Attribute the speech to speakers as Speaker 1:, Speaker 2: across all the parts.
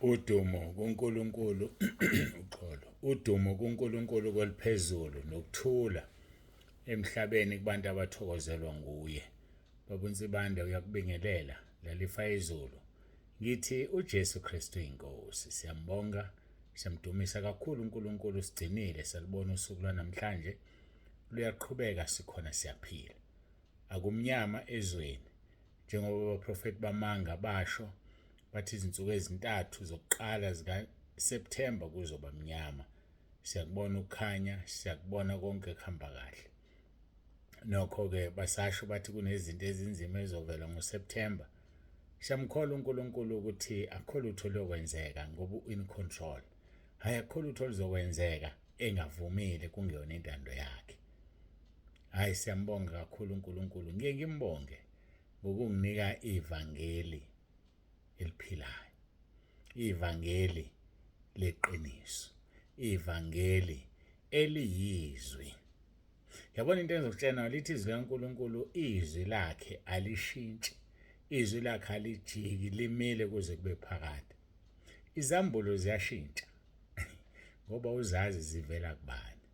Speaker 1: Udumo kuNkulunkulu uxolo. Udumo kuNkulunkulu kweliphezulu nokuthula emhlabeni kubantu abathokozelwa nguye. Baba uNsibande uyakubingelela lalifa izulu. Ngithi uJesu Kristu inkosi. Siyambonga, siyamdumisa kakhulu uNkulunkulu sigcinile salibona usuku lwanamhlanje. Luyaqhubeka sikhona siyaphila. Akumnyama ezweni njengoba abaprofeti bamanga basho bathi izinsuku ezintathu zokuqala zikaSepthemba kuzoba mnyama. Siyakubona ukukhanya, siyakubona konke kuhamba kahle. Nokho-ke basasho bathi kunezinto ezinzima ezizovela ngoSepthemba. Siyamkholwa uNkulunkulu ukuthi akukho lutho luyokwenzeka ngoba u-in control. Hhayi, akukho lutho oluzokwenzeka engavumile kungeyona intando yakhe. Hhayi, siyambonga kakhulu uNkulunkulu. Ngiye ngimbonge ngokunginika ivangeli eliphilayo, ivangeli leqiniso, ivangeli eliyizwi. Yabona into engizokutshela lithi izwi likaNkulunkulu izwi lakhe alishintshi, izwi lakhe alijiki, limile kuze kube phakade. Izambulo ziyashintsha ngoba uzazi zivela kubani.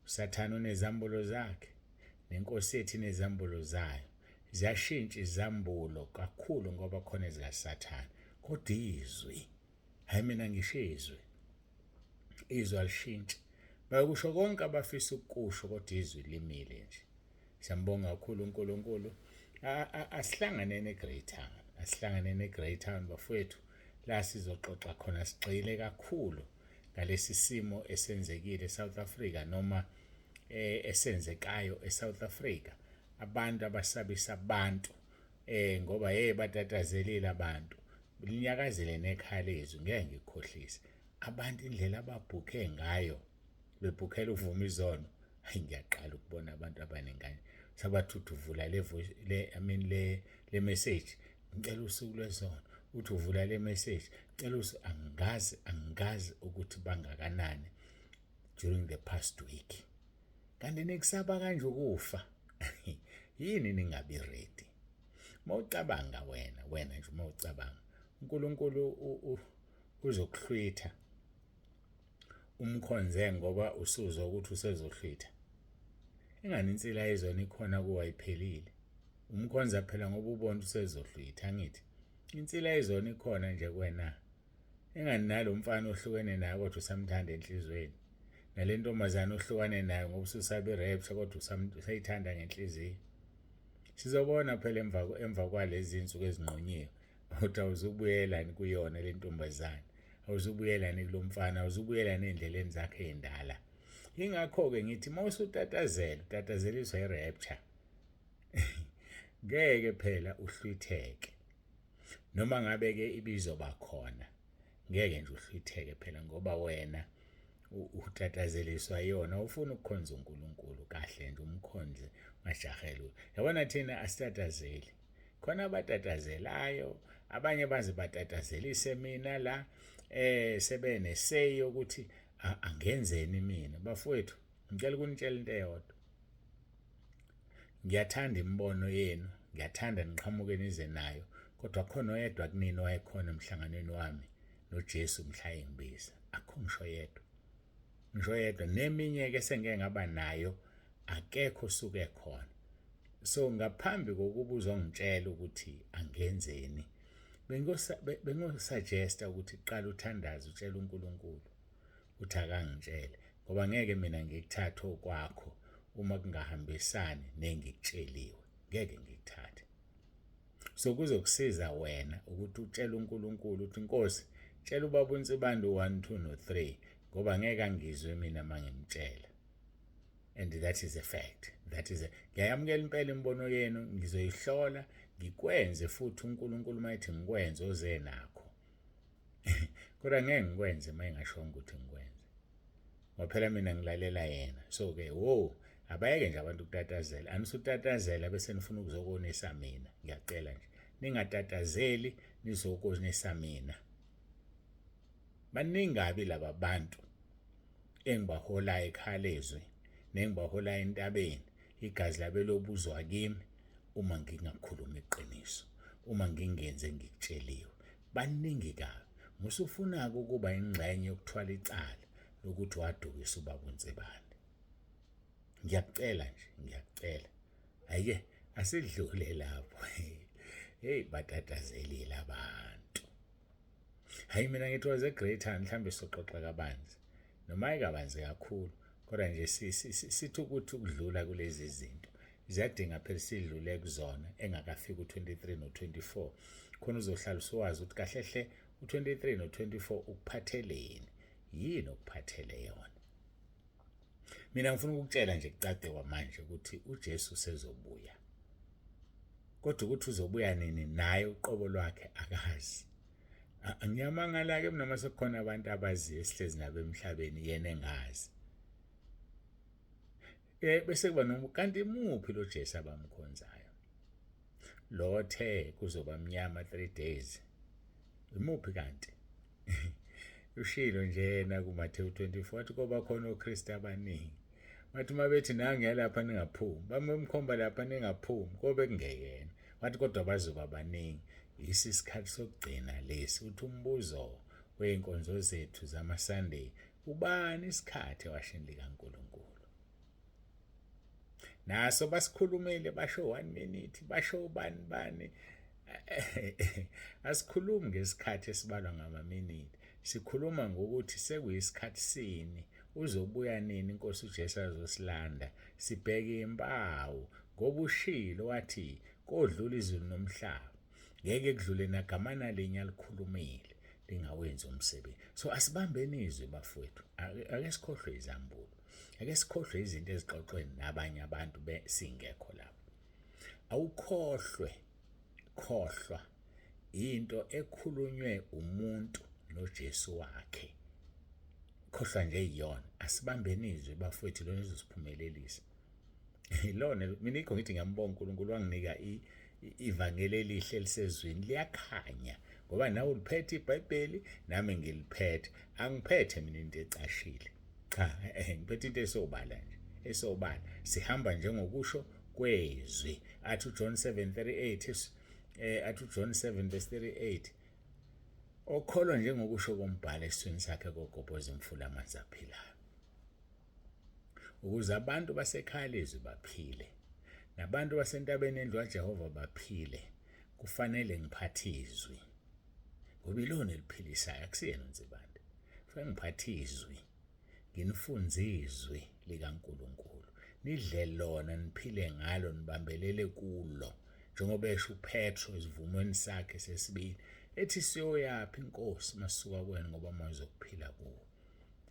Speaker 1: USathane unezambulo zakhe nenkosi yethu inezambulo zayo. Ziyashintsha izambulo kakhulu ngoba khona ezikaSathane. Kodwa izwi, hayi mina ngisho izwi, izwi alishintshi. Bayokusho konke abafisa ukukusho kodwa izwi limile nje. Siyambonga kakhulu uNkulunkulu. Asihlanganeni eGreytown. Asihlanganeni eGreytown bafowethu la sizoxoxa khona sigxile kakhulu ngalesi simo esenzekile eSouth Africa noma eh, esenzekayo eSouth Africa. Abantu abasabisa abantu eh ngoba hey batatazelile abantu. Linyakazele nekhaya lezwi ngeke ngikukhohlise. Abantu indlela ababhukhe ngayo bebhukhela ukuvuma izono hayi ngiyaqala ukubona abantu abanengane sabathi uthi uvula le voice le I mean le le message ngicela usuku lwezono uthi uvula le message ngicela usu angazi angazi ukuthi bangakanani during the past week kanti nikusaba kanje ukufa yini ningabi ready mawucabanga wena wena nje mawucabanga uNkulunkulu uzokuhlwitha umkhonze ngoba usuzwa ukuthi usezohlwitha ingani insila yezona ikhona kuwo ayiphelile umkhonza phela ngoba ubona usezohlwitha angithi insila yezona ikhona nje kuwena engani nalo mfana ohlukene naye kodwa usamthanda enhlizweni nale ntombazane ohlukane nayo ngoba ususabe i-rapture kodwa usayithanda ngenhliziyo sizobona phela emva emva kwalezi zinsuku ezinqunyiwe ukuthi awuzubuyelani kuyona le ntombazane awuzubuyelani kulo mfana awuzubuyelani ey'ndleleni zakhe ey'ndala yingakho-ke ngithi uma usutatazela utatazeliswa i-rapture ngeke phela uhlwitheke noma ngabe-ke ibizoba khona ngeke nje uhlwitheke phela ngoba wena utatazeliswa yona ufuna ukukhonza uNkulunkulu kahle nje umkhonze ungajaheli yabona thina asitatazeli khona abatatazelayo abanye baze batatazelise mina la eh sebene say yokuthi angenzeni mina bafowethu ngicela ukunitshela into eyodwa ngiyathanda imibono yenu ngiyathanda niqhamuke nize nayo kodwa khona oyedwa kunini owayekhona emhlanganweni wami noJesu mhla engibiza akho ngisho yedwa ngisho yedwa neminye ke sengeke ngaba nayo akekho osuke khona so ngaphambi kokuba uzongitshela ukuthi angenzeni bengosuggesta ukuthi qala uthandaze utshele uNkulunkulu uthi akangitshele ngoba ngeke mina ngikuthathe okwakho uma kungahambisani nengikutsheliwe ngeke ngikuthathe so kuzokusiza wena ukuthi utshele uNkulunkulu uthi Nkosi tshela ubaba uNsibande u-1 2 no-3 ngoba ngeke angizwe mina uma ngimtshela and that is a fact that is a ngiyayamukela impela imibono yenu ngizoyihlola ngikwenze futhi uNkulunkulu uma ethi ngikwenze oze nakho kodwa ngeke ngikwenze uma engashongo ukuthi ngikwenze ngoba phela mina ngilalela yena so ke wo abayeke nje abantu ukutatazela anisutatazela bese nifuna ukuzokonisa mina ngiyacela nje ningatatazeli nizokonisa mina baningi kabi laba bantu engibaholayo ekhalezwe nengibaholayo entabeni igazi labe lobuzwa kimi uma ngingakhulumi iqiniso uma ngingenze ngikutsheliwe baningi kabi. Musufuna-ke ukuba ingxenye yokuthwala icala lokuthi wadukisa ubaba uNsibande. Ngiyakucela nje, ngiyakucela. Ayike asidlule lapho. Hey batatazelile abantu. Hayi mina ngithi was a great time mhlambe soxoxa kabanzi. Noma ayikabanzi kakhulu kodwa nje sithi ukuthi ukudlula kulezi zinto ziyadinga phela sidlule kuzona engakafiki u-23 no-24 khona uzohlala usuwazi ukuthi kahle hle u-23 no-24 ukuphatheleni yini okuphathele yona. Mina ngifuna ukukutshela nje kucace kwamanje ukuthi uJesu usezobuya. Kodwa ukuthi uzobuya nini naye uqobo lwakhe akazi. Ngiyamangala-ke mina uma sekukhona abantu abaziyo esihlezi nabo emhlabeni yena engazi. Bese kuba noma kanti imuphi lo Jesu abamkhonzayo? Lo othe kuzoba mnyama 3 days. Imuphi kanti? Ushilo nje yena kuMathewu 24 wathi koba khona oKristu abaningi. Wathi uma bethi nangiya lapha ningaphumi, bamemkhomba lapha ningaphumi, kobe kungeyena. Wathi kodwa bazoba baningi. Yisi isikhathi sokugcina lesi. Uthi umbuzo wey'nkonzo zethu zama-Sunday, ubani isikhathi ewashini likaNkulunkulu? Naso basikhulumile basho 1 minute, basho ubani bani. Asikhulumi ngesikhathi esibalwa ngamaminithi, sikhuluma ngokuthi sekuyisikhathi sini, uzobuya nini inkosi uJesu azosilanda. Sibheke impawu ngoba ushilo wathi kodlula izulu nomhlaba ngeke kudlule nagamana linye alikhulumile lingawenzi umsebenzi. So asibambeni izwi bafowethu, ake sikhohlwe izambulo, ake sikhohlwe izinto ezixoxwe nabanye abantu besingekho lapho. Awukhohlwe, khohlwa into ekhulunywe umuntu noJesu wakhe. Khohlwa nje iyona. Asibambeni izwi bafowethu, lona izosiphumelelisa. Ilona mina ikho ngithi ngiyambonga uNkulunkulu wanginika ivangeli elihle elisezwini, liyakhanya ngoba nawe uliphethe iBhayibheli nami ngiliphethe. Angiphethe mina into ecashile, cha, ngiphethe into esobala nje, esobala. Sihamba njengokusho kwezwi. Athi uJohn 7:38, athi uJohn 7 verse 38, okholwa njengokusho kombhalo esithweni sakhe kogobhoza imfula amanzi aphilayo. Ukuze abantu basekhaya lezwi baphile nabantu basentabeni endlu kaJehova baphile, kufanele ngiphathe izwi ngoba ilona eliphilisayo, akusiyena uNsibande. Kufanele ngiphathe izwi, nginifunze izwi likaNkulunkulu, nidle lona, niphile ngalo, nibambelele kulo, njengoba esho uPetro esivumweni sakhe sesibili ethi siyoyaphi inkosi masuka kuwena ngoba moya uzokuphila kuwo.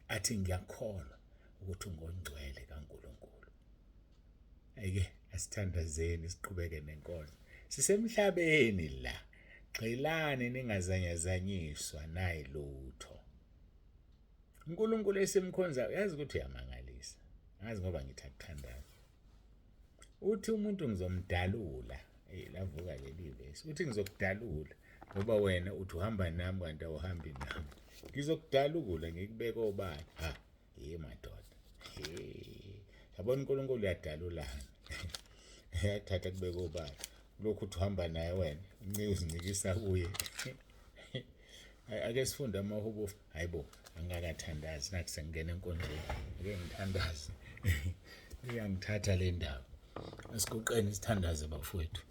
Speaker 1: Athi ngiyakholwa ukuthi ungongcwele kaNkulunkulu. Ayike asithandazeni siqhubeke nenkonzo. Sisemhlabeni la. Gxilani ningazanyazanyiswa nayi lutho. uNkulunkulu esimkhonza uyazi ukuthi uyamangalisa. Ngazi ngoba ngithi akuthandaza. Uthi umuntu ngizomdalula. Hey lavuka leli vesi. Uthi ngizokudalula ngoba wena uthi uhamba nami kanti awuhambi nami. Ngizokudalula ngikubeke obala. Ha, hey madoda. Hey. Yabona uNkulunkulu uyadalulana. Uyathatha kubeke obala. Lokhu uthi uhamba naye wena, uncike uzincikisa kuye. Ake sifunde amahubo. Hayibo, angikakathandazi naku sengingena enkonzweni. Ake ngithandaze. Iyangithatha le ndaba. Asiguqeni sithandaze bafowethu.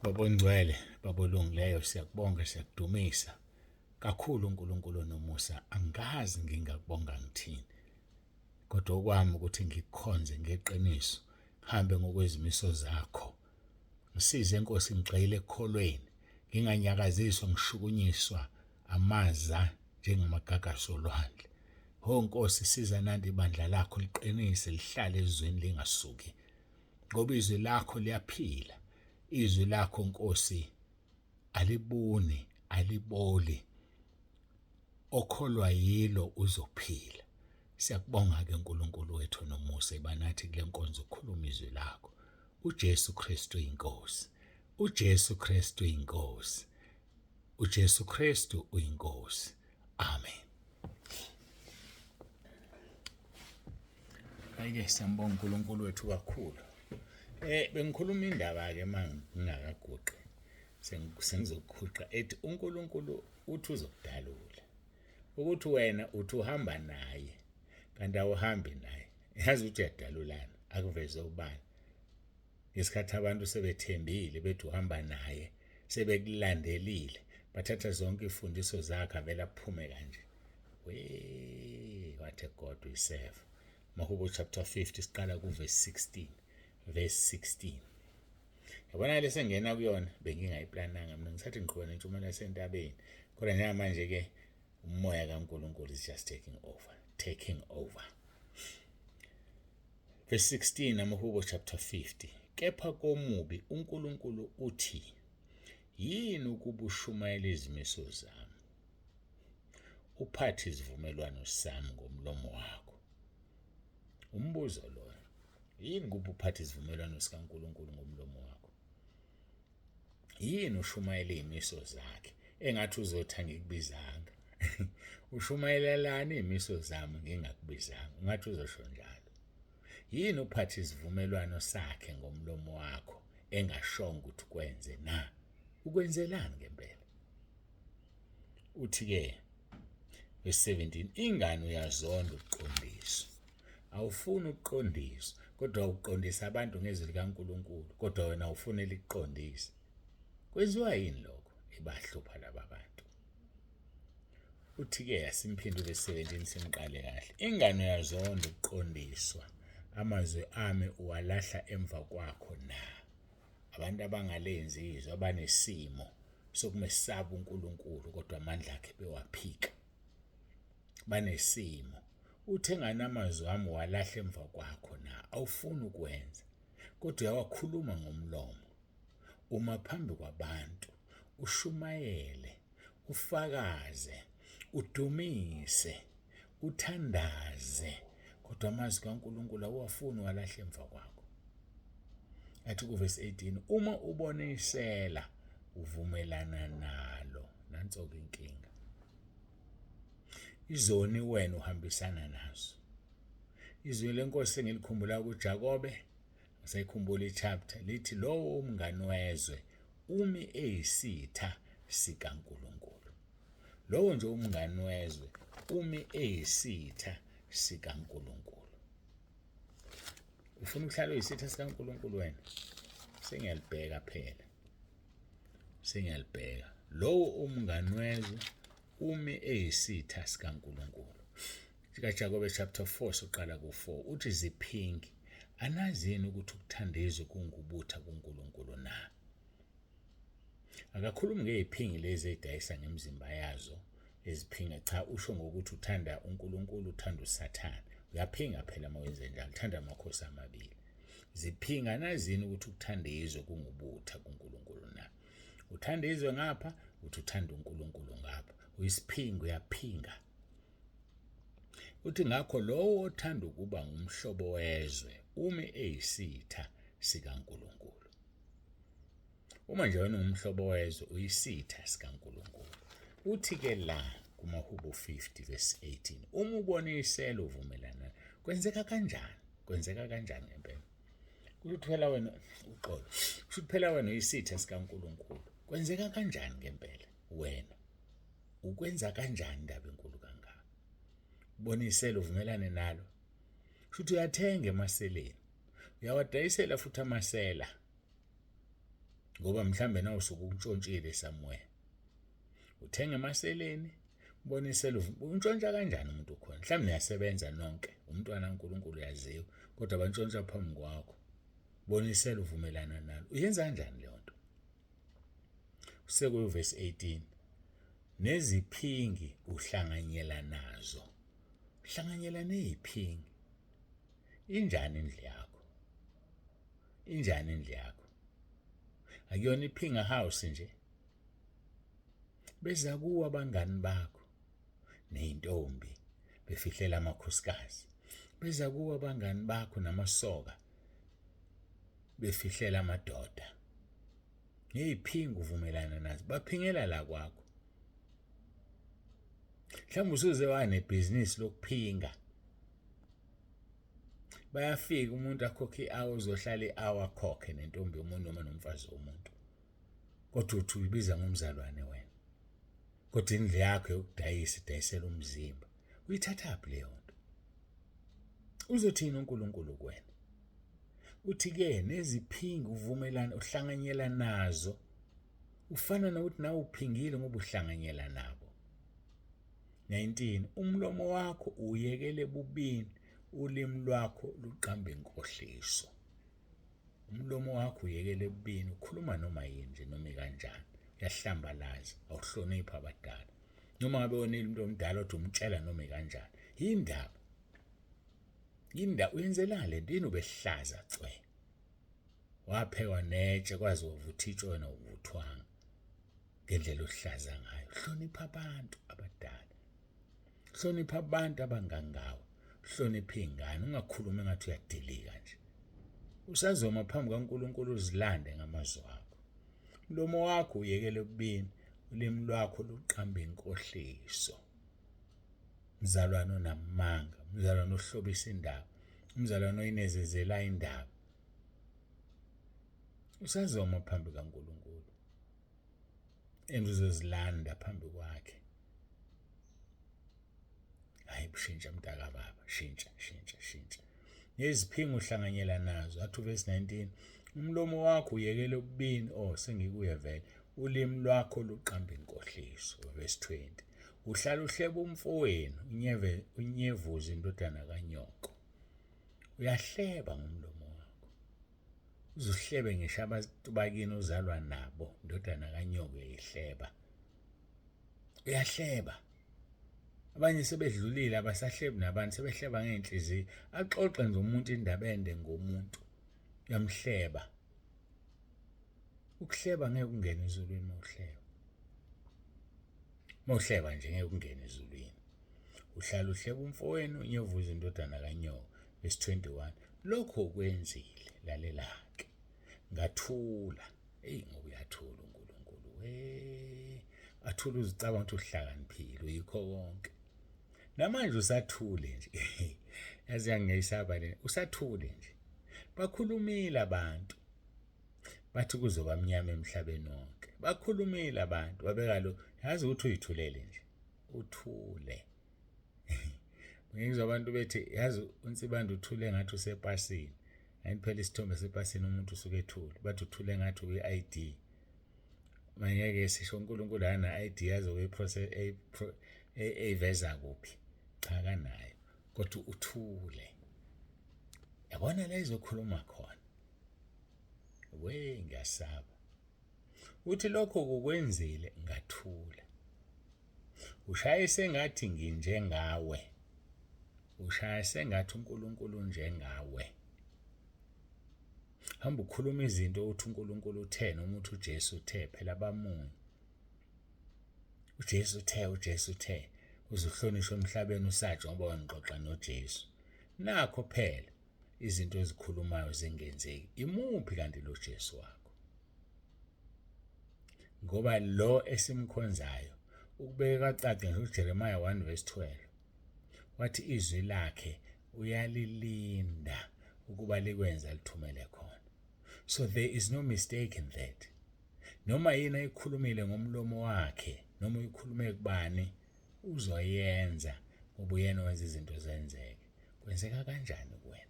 Speaker 1: Baba ongcwele, Baba olungileyo, siyakubonga, siyakudumisa kakhulu uNkulunkulu onomusa. Angazi ngingakubonga ngithini, kodwa okwami ukuthi ngikukhonze ngeqiniso, ngihambe ngokwezimiso zakho. Ngisize Nkosi, ngigxile ekukholweni, nginganyakaziswa ngishukunyiswa amaza njengamagagasi olwandle. Ho Nkosi, siza nanti ibandla lakho liqinise, lihlale ezweni lingasuki, ngoba izwi lakho liyaphila. Izwi lakho Nkosi alibuni, aliboli. Okholwa yilo uzophila. Siyakubonga-ke uNkulunkulu wethu nomusa, iba nathi kule nkonzo ukhuluma izwi lakho. uJesu Kristu inkosi. uJesu Kristu inkosi. uJesu Kristu uyinkosi. Amen. Ayike siyambonga uNkulunkulu wethu kakhulu. Bengikhuluma indaba ke mangingakaguqi. Sengizokhuqa ethi uNkulunkulu uthi uzokudalula ukuthi wena uthi uhamba naye kanti awuhambi naye. Yazi ukuthi uyadalulana, akuveze ubani. Ngesikhathi abantu sebethembile bethi uhamba naye, sebekulandelile, bathatha zonke ifundiso zakhe, avele aphume kanje. We what a God we serve. Mahubo chapter 50 siqala ku verse 16, verse 16. Yabona le sengena kuyona bengingayiplananga mina, ngisathi ngiqhubeka nentshumayelo yasentabeni, kodwa njengamanje ke umoya kaNkulunkulu is just taking over, taking over. Verse 16, Amahubo chapter 50. Kepha komubi uNkulunkulu uthi, yini ukuba ushumayela izimiso zami, uphathe isivumelwano sami ngomlomo wakho? Umbuzo loyo, yini kuba uphathe isivumelwano sikaNkulunkulu ngomlomo wakho? Yini ushumayela izimiso zakhe engathi uzothi angikubizanga? Ushumayelelani izimiso zami ngingakubizanga? Ungathi uzosho njalo. Yini uphathe isivumelwano sakhe ngomlomo wakho engashongo ukuthi ukwenze na? Ukwenzelani ngempela? Uthi-ke verse 17, ingane uyazonda ukuqondiswa, awufuni ukuqondiswa, kodwa uqondisa abantu ngezwi likaNkulunkulu, kodwa wena awufuni likuqondise. Kwenziwa yini lokho? Ibahlupha laba bantu. Uthi-ke asimphinde verse 17 simqale kahle. Ingane uyazonda ukuqondiswa, amazwi ami uwalahla emva kwakho na? Abantu abangalenzi izwi, abanesimo sokumesaba uNkulunkulu kodwa amandla akhe bewaphika, banesimo. Uthe ngani amazwi ami walahla emva kwakho na? Awufuni ukwenza, kodwa uyawakhuluma ngomlomo. Uma phambi kwabantu ushumayele, ufakaze, udumise, uthandaze, kodwa amazwi kaNkulunkulu awuwafuni, walahle emva kwakho. Athi kuvesi 18, uma ubona isela uvumelana nalo. Nanso-ke inkinga, izoni wena uhambisana nazo. Izwi lenkosi engilikhumbula kuJakobe, ngisayikhumbula ichapter, lithi lowo umngani wezwe umi eyisitha sikaNkulunkulu. Lowo nje umngani wezwe umi eyisitha sikaNkulunkulu. Ufuna ukuhlala uyisitha sikaNkulunkulu wena? Sengiyalibheka phela, sengiyalibheka. Lowo umngani wezwe umi eyisitha sikaNkulunkulu. SikaJakobe chapter 4 soqala ku-4, uthi ziphingi, anazini ukuthi ukuthanda izwe kungubutha kuNkulunkulu na? Akakhulumi ngey'phingi lezi ey'dayisa ngemizimba yazo eziphinga, cha, usho ngokuthi uthanda uNkulunkulu, uthanda uSathane. Uyaphinga phela uma wenze njalo, uthanda amakhosi amabili. Ziphinga, anazini ukuthi ukuthanda izwe kungubutha kuNkulunkulu na? Uthanda izwe ngapha, uthi uthanda uNkulunkulu ngapha. Uyisiphingi, uyaphinga. Uthi ngakho lowo othanda ukuba ngumhlobo wezwe umi eyisitha sikaNkulunkulu. Uma nje wena ungumhlobo wezwe, uyisitha sikaNkulunkulu. Uthi-ke la kumaHubo 50 verse 18, uma ubona isela uvumelana. Kwenzeka kanjani? Kwenzeka kanjani ngempela? Kusho ukuthi phela wena, uxolo, kusho ukuthi phela wena uyisitha sikaNkulunkulu. Kwenzeka kanjani ngempela wena? Ukwenza kanjani indaba enkulu kangaka? Ubona isela uvumelane nalo. Kusho ukuthi uyathenga emaseleni, uyawadayisela futhi amasela, ngoba mhlambe nawe usuke ukuntshontshile somewhere. Uthenga emaseleni, ubonisela, untshontsha kanjani umuntu ukhona? Mhlawumbe niyasebenza nonke, umntwana kaNkulunkulu uyaziwa, kodwa bantshontsha phambi kwakho. Bonisela uvumelana nalo. Uyenza kanjani leyo nto? Sekuyu verse 18, neziphingi uhlanganyela nazo. Uhlanganyela neziphingi. Injani indlu yakho? Injani indlu yakho? Akuyona iphinga house nje? Beza kuwe abangani bakho ney'ntombi befihlela amakhosikazi. Beza kuwe abangani bakho namasoka befihlela amadoda. Ngeyiphinga uvumelana nazo, baphingela la kwakho. Mhlawumbe usuze wanebhizinisi lokuphinga. Bayafika umuntu akhokhe i-hour, uzohlala i-hour akhokhe nentombi yomuntu noma nomfazi womuntu. Kodwa uthi uyibiza ngomzalwane wena. Kodwa indlu yakho yokudayisa idayisela umzimba. Uyithathaphi leyo nto? Uzothini uNkulunkulu kuwena? Uthi-ke neziphingi uvumelana uhlanganyela nazo. Ufana nokuthi nawe uphingile ngoba uhlanganyela nabo. 19 Umlomo wakho uyekele bubini, ulimi lwakho luqamba inkohliso. Umlomo wakho uyekele ebubini, ukhuluma noma yini nje noma ikanjani. Uyahlambalaza, awuhloniphi abadala. Noma ngabe wonile umuntu omdala othi umtshela noma ikanjani. Yindaba. Yindaba uyenzelani lento? Yini ubehlaza cwe? Waphekwa netshe kwaze wavutha itshe wena uvuthwanga. Ngendlela ohlaza ngayo. Hlonipha abantu abadala. Hlonipha abantu abangangawe. Hlonipha iy'ngane, ungakhulumi engathi uyadilika nje. Usazoma phambi kaNkulunkulu uzilande ngamazwi akho. Umlomo wakho uyekele ebubini, ulimi lwakho luqamba inkohliso. Mzalwane onamanga, mzalwane ohlobisa indaba, umzalwane oyinezezela indaba. Usazoma phambi kaNkulunkulu. And uzozilanda phambi kwakhe. Hayi bushintsha mntaka baba, shintsha, shintsha, shintsha. Neziphingo uhlanganyela nazo. Athi verse 19, umlomo wakho uyekele ububini, oh sengikuye vele. Ulimi lwakho luqamba inkohliso. Verse 20. Uhlala uhleba umfowenu, unyeve unyevuza indodana kanyoko. Uyahleba ngomlomo wakho. Uzuhlebe ngisho abantu bakini ozalwa nabo, indodana kanyoko uyayihleba. Uyahleba. Abanye sebedlulile abasahlebi nabantu sebehleba ngey'nhliziyo. Axoxe nje umuntu indaba ende ngomuntu. Uyamhleba. Ukuhleba ngeke ungene ezulwini uma uhleba. Uma uhleba nje ngeke ungene ezulwini. Uhlala uhleba umfowenu unyevuza indodana kanyoko. Verse 21. Lokho ukwenzile, lalela-ke. Ngathula. Eyi ngoba uyathula uNkulunkulu. We athula uzicabanga ukuthi uhlakaniphile uyikho konke. Namanje usathule nje. Yazi yangiyisaba le. Usathule nje. Bakhulumile abantu. Bathi kuzoba mnyama emhlabeni wonke. Bakhulumile abantu babeka lo yazi ukuthi uyithulele nje. Uthule. Ngizwa abantu bethi yazi uNsibande uthule ngathi usepasini. Ayi phela isithombe sepasini umuntu usuke ethule. Bathi uthule ngathi uyi-ID. Mangeke sisho uNkulunkulu ana ID azobe process eyiveza kuphi. Cha kanayo. Kodwa uthule. Yabona la izokhuluma khona. We ngiyasaba. Uthi lokho kukwenzile ngathula. Ushaye sengathi nginjengawe. Ushaya sengathi uNkulunkulu unjengawe. Hamba ukhuluma izinto uthi uNkulunkulu uthe noma uthi uJesu uthe phela bamunye. uJesu uthe uJesu uthe uzuhlonishwa emhlabeni usatshe ngoba wena uxoxa noJesu. Nakho phela izinto ezikhulumayo zingenzeki. Imuphi kanti lo Jesu wakho? Ngoba lo esimkhonzayo ukubeke kwacaca nje uJeremiah 1 verse 12 wathi izwi lakhe uyalilinda ukuba likwenza lithumele khona. So there is no mistake in that. Noma yini ayikhulumile ngomlomo wakhe noma uyikhulume kubani uzoyenza ngoba uyena owenza izinto zenzeke. Kwenzeka kanjani kuwena?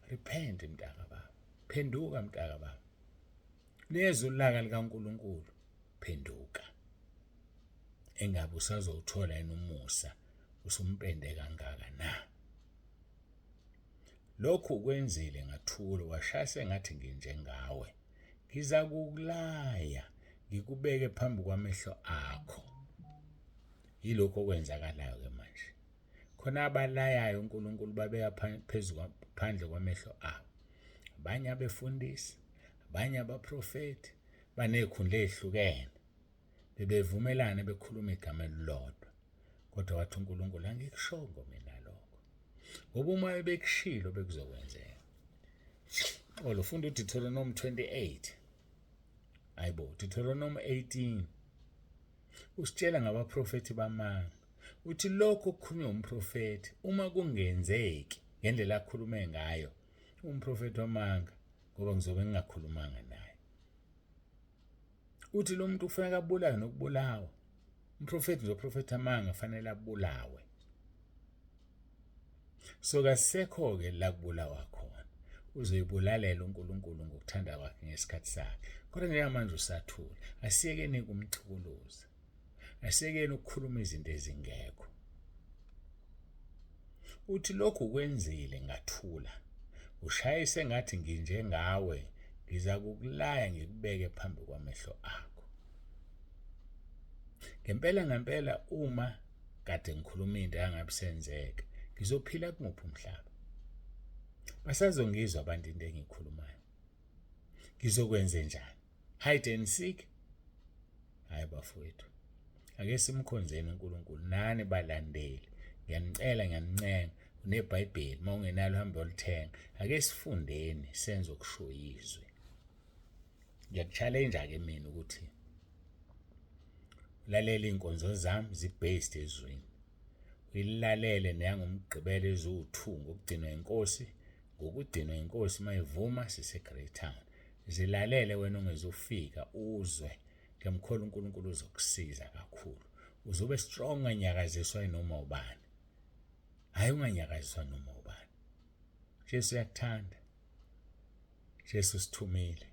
Speaker 1: Repent mntaka baba. Phenduka mntaka baba. Liyeza ulaka likaNkulunkulu. Phenduka. Engabe usazowuthola yini umusa usumpende kangaka na? Lokhu ukwenzile ngathula washaya sengathi nginjengawe. Ngiza kukulaya ngikubeke phambi kwamehlo akho. Yilokho okwenzakalayo ke manje. Khona abalayayo uNkulunkulu babeka phezu phandle kwamehlo abo. Abanye abefundisi, abanye abaprofethi banezikhundla ezihlukene. Bebevumelana bekhuluma igama elilodwa. Kodwa wathi uNkulunkulu angikushongo mina lokho. Ngoba uma bekushilo bekuzokwenzeka. Xolo funda uDeuteronomy 28. Hayibo, Deuteronomy 18. Usitshela ngabaprofethi bamanga. Uthi lokho okukhulunywa umprofethi uma kungenzeki ngendlela akhulume ngayo, umprofethi wamanga ngoba ngizobe ngingakhulumanga naye. Uthi lo muntu kufanele abulawe nokubulawa. Umprofethi nje oprofetha amanga fanele abulawe. So kasekho-ke la kubulawa khona. Uzoyibulalela uNkulunkulu ngokuthanda kwakhe ngesikhathi sakhe. Kodwa njengamanje usathula. Asiyekeni kumchukuluza. Asiyekeni ukukhuluma izinto ezingekho. Uthi lokhu kwenzile ngathula. Ushaye sengathi nginjengawe, ngiza kukulaya ngikubeke phambi kwamehlo akho. Ngempela ngempela uma kade ngikhuluma into yangabe senzeka, ngizophila kumuphi umhlaba? Basazongizwa abantu into engiyikhulumayo. Ngizokwenze njani? Hide and seek? Hayi bafowethu, ake simkhonzeni uNkulunkulu nani balandeli. Ngiyanicela, ngiyanincenga, uneBhayibheli, uma ungenalo hambe olithenga. Ake sifundeni senze okusho izwi. Ngiyaku-challenge-ke mina ukuthi ulalele iy'nkonzo zami zi-based ezwini. Uyilalele neyangoMgqibelo eziwu-2 ngokugcinwa inkosi, ngokugcinwa inkosi mayivuma sise-Greytown. Zilalele wena ongezufika uzwe. Ngiyamkholwa uNkulunkulu uzokusiza kakhulu. Uzobe strong unganyakaziswa noma ubani. Hhayi unganyakaziswa noma ubani. Jesu uyakuthanda. Jesu usithumile.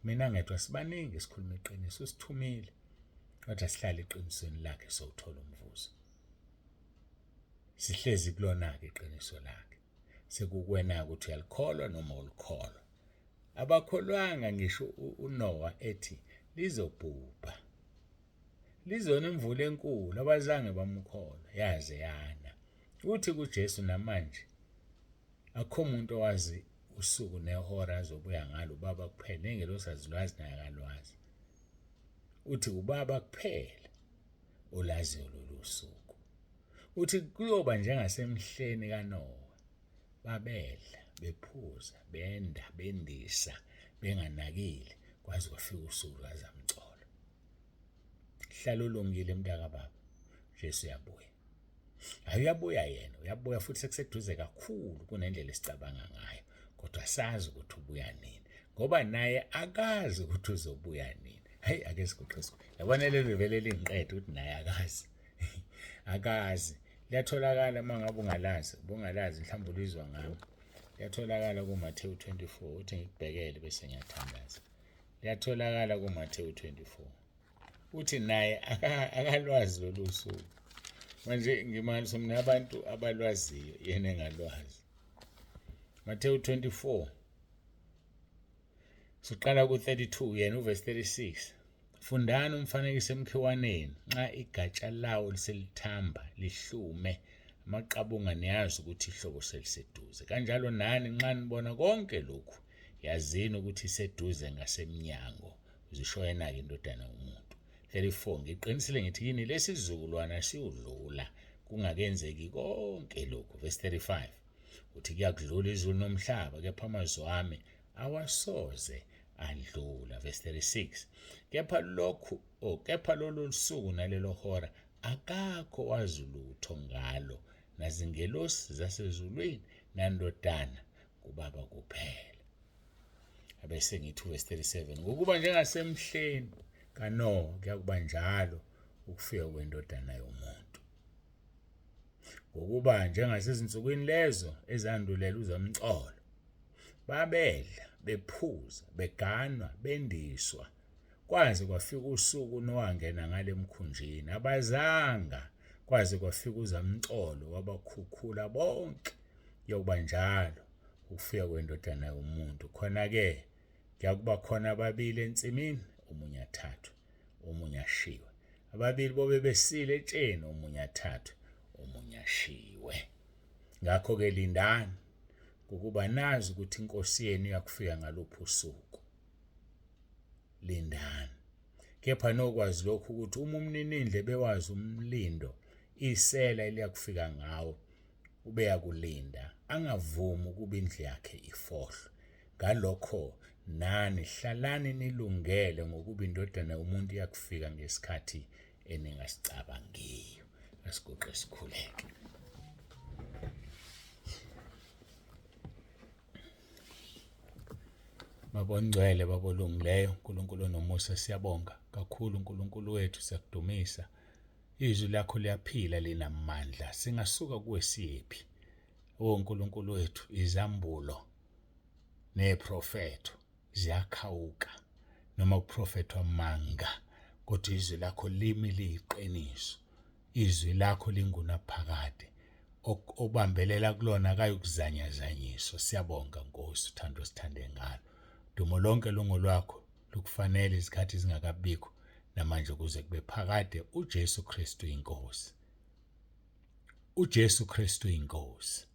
Speaker 1: Mina ngedwa sibaningi sikhuluma iqiniso usithumile. Kodwa sihlale eqinisweni lakhe sowuthola umvuzo. Sihlezi kulona-ke iqiniso lakhe. Sekukwena ukuthi uyalikholwa noma ulikholwa. Abakholwanga ngisho uNoah ethi lizobhubha. Lizona imvula enkulu abazange bamkholwa yaze yana. Uthi kuJesu namanje akukho muntu owazi usuku nehora azobuya ngalo ubaba kuphela nengelosi azilwazi naye akalwazi. Uthi ubaba kuphela olaziyo lolu suku. Uthi kuyoba njengasemhleni kaNowa, babedla, bephuza, benda, bendisa, benganakile kwaze kwafika usuku lukazamcolo. Hlala ulungile mntakababa, Jesu uyabuya. Hayi uyabuya yena, uyabuya futhi sekuseduze kakhulu kunendlela esicabanga ngayo, kodwa sazi ukuthi ubuya nini ngoba naye akazi ukuthi uzobuya nini. Hayi ake siguqe sigu. Yabona leli vele lingiqede ukuthi naye akazi. Akazi. Liyatholakala uma ngabe ungalazi, ubungalazi mhlawumbe ulizwa ngami. Liyatholakala kuMathewu 24 uthi ngikubhekele bese ngiyathandaza. Liyatholakala kuMathewu 24. Uthi naye akalwazi lolu suku. Manje ngimangaliswa mina abantu abalwaziyo yena engalwazi. Matthew 24 siqala ku-32 yena uvesi 36. Fundani umfanekiso emkhiwaneni, nxa igatsha lawo liselithamba lihlume amaqabunga, niyazi ukuthi ihlobo seliseduze. Kanjalo nani nxa nibona konke lokhu, yazini ukuthi iseduze ngasemnyango. Uzisho yena-ke indodana yomuntu. 34 Ngiqinisile ngithi kini lesi sizukulwana siyodlula kungakenzeki konke lokhu. Verse 35 uthi kuyakudlula izulu nomhlaba, kepha amazwi ami awasoze adlula. Verse 36 kepha lokhu oh, kepha lolu suku nalelo hora akakho wazi lutho ngalo, nazingelosi zasezulwini nandodana, kubaba kuphela. Abese ngithi verse 37 ngokuba njengasemhleni kaNowa kuyakuba njalo ukufika kwendodana yomuntu. Ngokuba njengasezinsukwini lezo ezandulela uzamcolo, babedla, bephuza, beganwa, bendiswa, kwaze kwafika usuku nowangena ngale mkhunjini, abazanga kwaze kwafika uzamcolo wabakhukhula bonke. Kuyokuba njalo ukufika kwendodana yomuntu. Khona-ke kuyakuba khona ababili ensimini, omunye athathwe, omunye ashiwe. Ababili bobe besile etsheni, omunye athathwe, omunye ashiwe. Ngakho-ke lindani, ngokuba nazi ukuthi inkosi yenu iyakufika ngaluphi usuku. Lindani. Kepha nokwazi lokhu ukuthi uma umninindle bewazi umlindo isela eliyakufika ngawo, ubeyakulinda angavumi ukuba indlu yakhe ifohlwe. Ngalokho nani hlalani nilungele, ngokuba indodana yomuntu iyakufika ngesikhathi eningasicabangiyo. Asiguqe sikhuleke. Baba ongcwele, Baba olungileyo, uNkulunkulu onomusa, siyabonga kakhulu uNkulunkulu wethu, siyakudumisa. Izwi lakho liyaphila linamandla. Singasuka kuwe siyephi? O Nkulunkulu wethu, izambulo neprofetho ziyakhawuka noma kuprofethwa manga, kodwa izwi lakho limi liyiqiniso. Izwi lakho lingunaphakade. Obambelela kulona akayukuzanyazanyiswa. Siyabonga Nkosi, uthando osithande ngalo. Dumo lonke lungolwakho, lukufanele izikhathi zingakabikho namanje kuze kube phakade. uJesu Kristu inkosi. uJesu Kristu inkosi.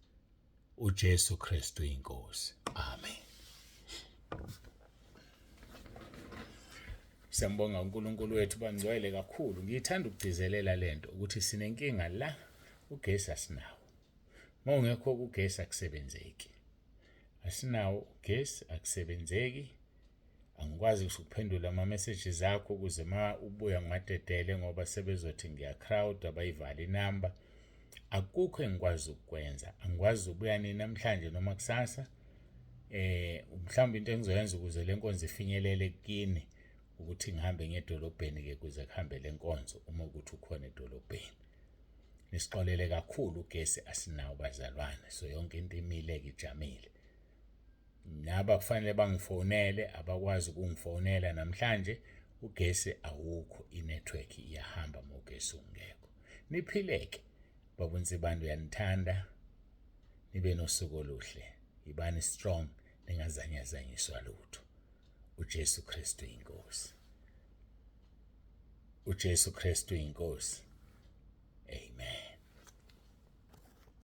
Speaker 1: uJesu Kristu inkosi. Amen. Siyambonga uNkulunkulu wethu, bangcwele kakhulu. Ngithanda ukugcizelela lento ukuthi sinenkinga la, ugesi asinawo. Uma ungekho ugesi akusebenzeki. Asinawo ugesi, akusebenzeki. Angikwazi ngisho ukuphendula ama-messages akho ukuze ma ubuya ngiwadedele ngoba sebezothi ngiya-crowd, abayivale inamba. Akukho engikwazi ukukwenza, angikwazi ukubuya nini namhlanje noma kusasa. Mhlawumbe into engizoyenza ukuze le nkonzo ifinyelele kini ukuthi ngihambe ngiye edolobheni-ke kuze kuhambe le nkonzo uma ukuthi ukhona edolobheni. Nisixolele kakhulu, ugesi asinawo bazalwane, so yonke into imile-ke, ijamile. Naba kufanele bangifonele, abakwazi ukungifonela namhlanje, ugesi awukho, inetwork iyahamba uma ugesi ungekho. Niphileke, Baba uNsibande uyanithanda, nibe nosuku oluhle, yibani strong, ningazanyazanyiswa lutho. uJesu Kristu inkosi. uJesu Kristu inkosi. Amen.